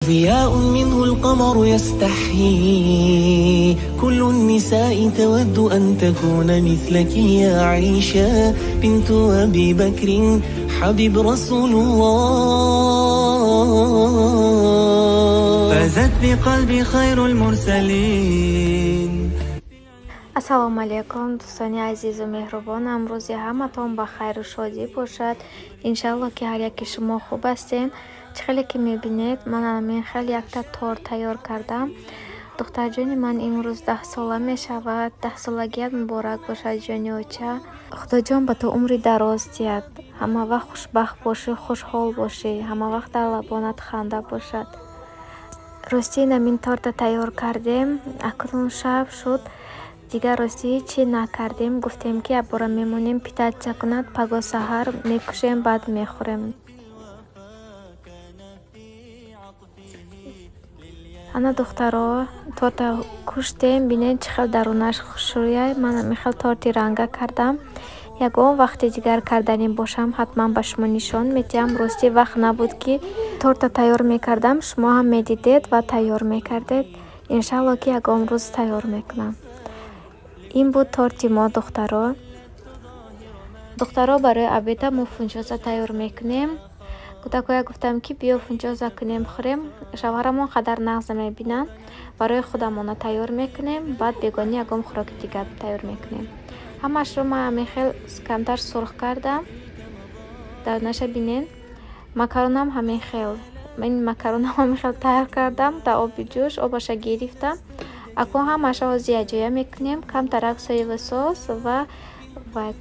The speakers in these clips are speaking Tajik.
ضياء منه القمر يستحيي كل النساء تود أن تكون مثلك يا عائشة بنت أبي بكر حبيب رسول الله فازت بقلبي خير المرسلين. Ассалому алайкум, дӯстони азизу меҳрубонам. Рӯзи ҳаматон ба хайру шодӣ бошад. Иншалло, ки ҳар яки шумо хуб ҳастен. Чӣ хеле ки мебинед, ман ҳамин хел якта торт тайёр кардам. Духтарҷони ман имрӯз 10 сола мешавад. 10-солагият муборак бошад, ҷони оча. Худоҷон ба ту умри дароз диҳад. Ҳама вақт хушбахт бошӣ, хушҳол бошӣ, ҳама вақт дар лабонат ханда бошад. Ростӣ, инамин торта тайёр кардем. Акнун шаб шуд, дигар ростӣ ҳечӣ накардем. Гуфтем, ки якбора мемонем, питаться кунад, паго саҳар мекушем, баъд мехӯрем. Ана, духтаро, торта куштем. Бинед, чӣ хел дарунаш хушрӯяй. Ман ҳамин хел торти ранга кардам. Ягон вақти дигар карданӣ бошам, ҳатман ба шумо нишон медиҳам. Ростӣ, вақт набуд, ки торта тайёр мекардам, шумо ҳам медидед ва тайёр мекардед. Иншалло, ки ягон рӯз тайёр мекунам. Ин буд торти мо, духтаро. Духтаро, барои обеда мо фунчоза тайёр мекунем. Кӯдакоя гуфтам, ки биё, фунчоза кунем, хӯрем. Шавҳарамон қадар нағз намебинанд. Барои худамона тайёр мекунем, баъд бегонӣ ягон хӯроки дигар тайёр мекунем. Ҳамаашро ман ҳамин хел камтар сурх кардам. Дарунаша бинед. Макаронам ҳамин хел, ин макаронам ҳамин хел тайёр кардам. Дар оби ҷӯш обаша гирифтам. Акнун ҳамаашро ҳозир якҷоя мекунем. Камтарак соевый соус ва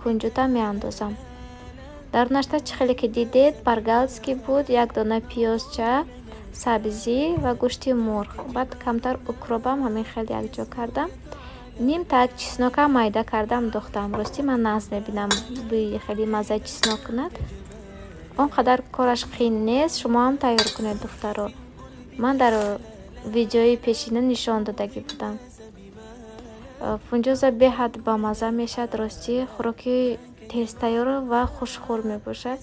кунҷута меандозам. Дарунашта, чӣ хеле ки дидед, по-бенгальски буд: як дона пиёзча, сабзӣ ва гӯшти мурғ, баъд камтар укробам ҳамин хел якҷо кардам. Ним так чеснокам майда кардам, духтам. Ростӣ, ман нағз мебинам, бӯи хеле маззаи чеснок кунад. Он қадар кораш қиин нест, шумо ҳам тайёр кунед, духтаро. Ман дар видеои пешина нишон додагӣ будам. Фунҷоза беҳад бамазза мешавад. Ростӣ, хӯроки тезтайёр ва хушхӯр мебошад.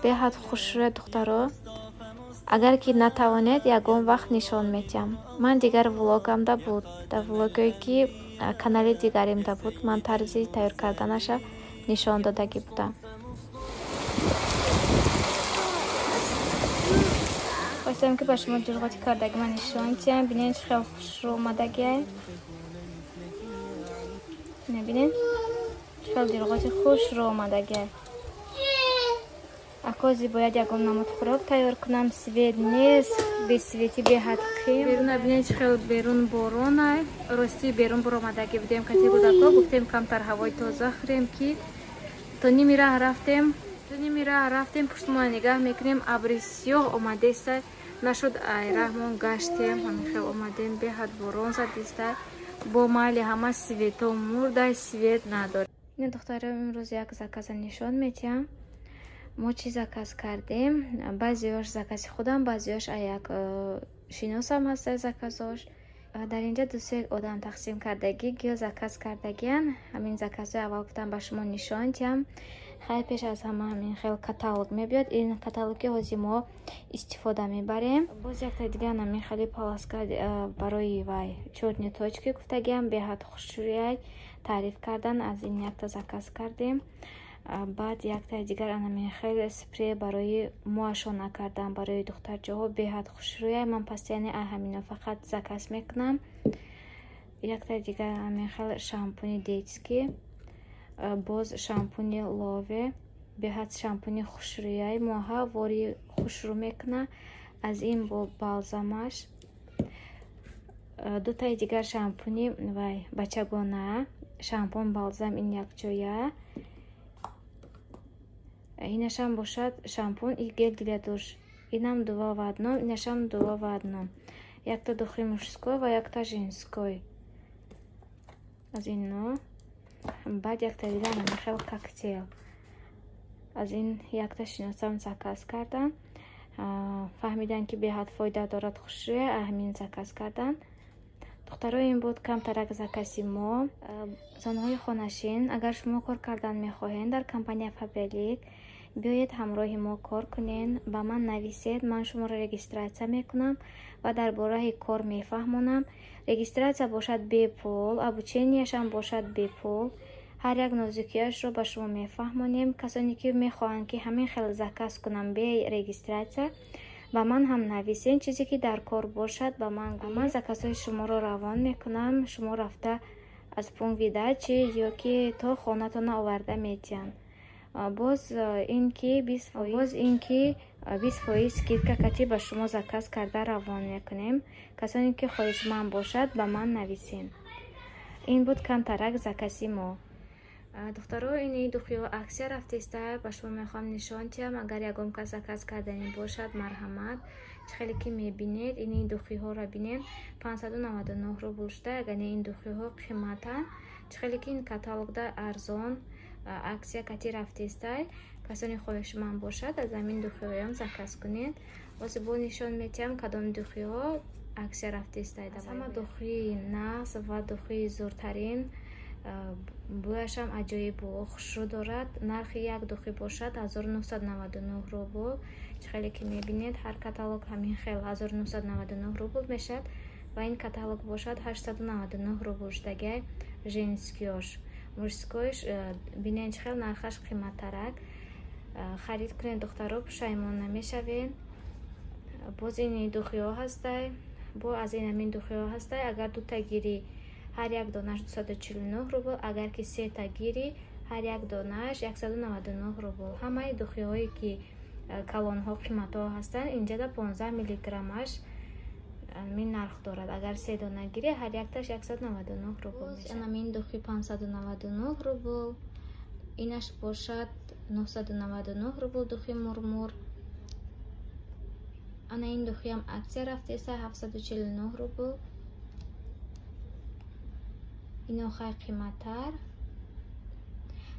Беҳад хушрӯя, духтаро. Агар ки натавонед, ягон вақт нишон медиҳам. Ман дигар влогамда буд, дар влогое ки канали дигаримда буд, ман тарзи тайёр карданаша нишон додагӣ будам. Хостам, ки ба шумо ҷурғоти кардаги ман нишон диҳам. Бинед, чӣ хел хушрӯ омадагиай. Бинед, чӣ хел ҷурғоти хушрӯ омадагиай. Акози бояд ягон намуд хӯрок тайёр кунам. Свет нест, бесветӣ беҳад қим. Беруна бинед, чӣ хел берун боронай. Ростӣ, берун буромадагӣ будем кати кӯдако. Гуфтем, камтар ҳавои тоза хӯрем, ки то ними раҳ рафтем. То ними раҳ рафтем, пуштумона нигаҳ мекунем, абри сиёҳ омадеста. Нашуд, ай раҳмон гаштем, ҳамин хел омадем. Беҳад борон задиста. Бо майли ҳама свето мурдай, свет надорем. Ина, духтаро, имрӯз як заказа нишон медиҳам, мо чӣ заказ кардем. Баъзеош закази худам, баъзеош як шиносам ҳаста заказош. Дар инҷа дусе одам тақсим кардагӣ, гиё заказ кардагиян. Ҳамин заказҳои аввал гуфтам, ба шумо нишон диҳам. Хайр, пеш аз ҳама ҳамин хел каталог мебиёд. Ин каталоги ҳозир мо истифода мебарем. Боз якта дигар ҳамин хели полоска барои вай, чёрные точки гуфтагиам, беҳад хушрӯяй, таъриф кардан. Аз ин якта заказ кардем. Баъд яктаи дигар анамин хел спрей барои мӯашона кардан, барои духтарҷоҳо, беҳад хушрӯяй. Ман постоянно ҳамино фақат заказ мекунам. Яктаи дигар ҳамин хел шампуни детский, боз шампуни Лове, беҳад шампуни хушрӯяй, мӯҳа вори хушрӯ мекуна. Аз ин бо балзамаш. Дутаи дигар шампуни вай бачагона, шампун, балзам ин якҷоя. Инашам бошад шампун и гель для душ. Инам два в одном, инашам два в одном. Якта духи мужской ва якта женской аз ино. Баъд якта дигар хел коктейл, аз ин якта шиносам заказ кардан. Фаҳмидан, ки беҳад фоида дорад, хушрӯя, ҳамин заказ кардан. Духтаро, ин буд камтарак закази мо. Занҳои хонашин, агар шумо кор кардан мехоҳед дар компания Фаберлик, Биёед, ҳамроҳи мо кор кунед, ба ман нависед, ман шуморо регистрация мекунам ва дар бораи кор мефаҳмонам. Регистрация бошад бепул, обученияшам бошад бепул. Ҳар як нозукиашро ба шумо мефаҳмонем. Касоне ки мехоҳанд, ки ҳамин хел заказ кунам бе регистрация, ба ман ҳам нависен. Чизе ки дар кор бошад, ба ман гӯед. Ман заказҳои шуморо равон мекунам. Шумо рафта аз пункт выдачи ё ки то хонатона оварда метиҳанд. Боз ин ки 20% скидка кати ба шумо заказ карда равон мекунем. Касоне ки хоҳишманд бошад, ба ман нависен. Ин буд камтарак закази мо. Духтаро, ини духиҳо аксия рафтеста, ба шумо мехоҳам нишон диҳам. Агар ягон кас заказ кардани бошад, марҳамат. Чӣ хеле ки мебинед, ини духиҳоро бинед, 599 рубл шуда. Агар не, ин духиҳо қиматанд. Чӣ хеле ки ин каталогда арзон аксия кати рафтестай. Касоне хоҳишманд бошад, аз ҳамин духиҳоям заказ кунед. Боз бо нишон метиҳам, кадом духиҳо аксия рафтестай. Аз ҳама духии нағз ва духии зуртарин, бӯяшам аҷоибу хушрӯ дорад. Нархи як духӣ бошад 1999 рубл. Чӣ хеле ки мебинед, ҳар каталог ҳамин хел 1999 рубл мешавад ва ин каталог бошад 899 рубл шудагиай женскиёш. Мужскойш бинед, чӣ хел нархаш қиматтарак. Харид кунед, духтаро, пушаймон намешавед. Боз ини духиҳо ҳастай, бо аз ин ҳамин духиҳо ҳастай. Агар дута гирӣ, ҳар як донаш 249 рубл, агар ки сета гирӣ, ҳар як донаш 199 рубл. Ҳамаи духиҳое ки калонҳо, қиматҳо ҳастанд, инҷада 15 миллиграммаш мин нарх дорад. Агар се дона гирӣ, ҳар якташ 199 рубл мешавад. Анамин духи 599 рубл, инаш бошад 999 рубл духи мурмур. Ана ин духиам аксия рафтеса 749 рубл. Ино хай қиматтар.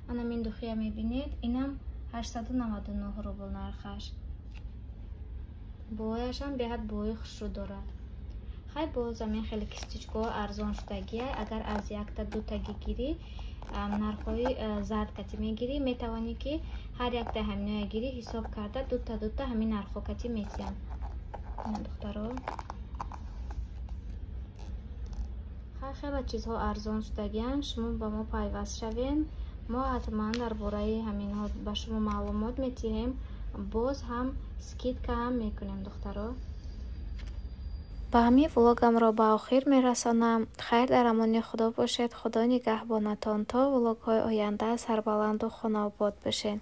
Анамин духия мебинед, инам 899 рубл нархаш. Бӯяшам беҳад бӯи хушрӯ дорад. Хай, боз ҳамин хеле кисточкаҳо арзон шудагия. Агар аз якта дутаги гирӣ, нархҳои зард кати мегирӣ, метавонӣ ки ҳар якта ҳаминоя гирӣ, ҳисоб карда дута дута ҳамин нархҳо кати метиҳанд. Духтаро, хай, хеле чизҳо арзон шудагиянд. Шумо ба мо пайваст шавед. Мо ҳатман дар бораи ҳаминҳо ба шумо маълумот метиҳем. Боз ҳам скидка ҳам мекунем, духтаро. Ба ҳамин влогамро ба охир мерасонам. Хайр, дар амони Худо бошед. Худо нигаҳбонатон. То влогҳои оянда сарбаланду хонаобод бошед.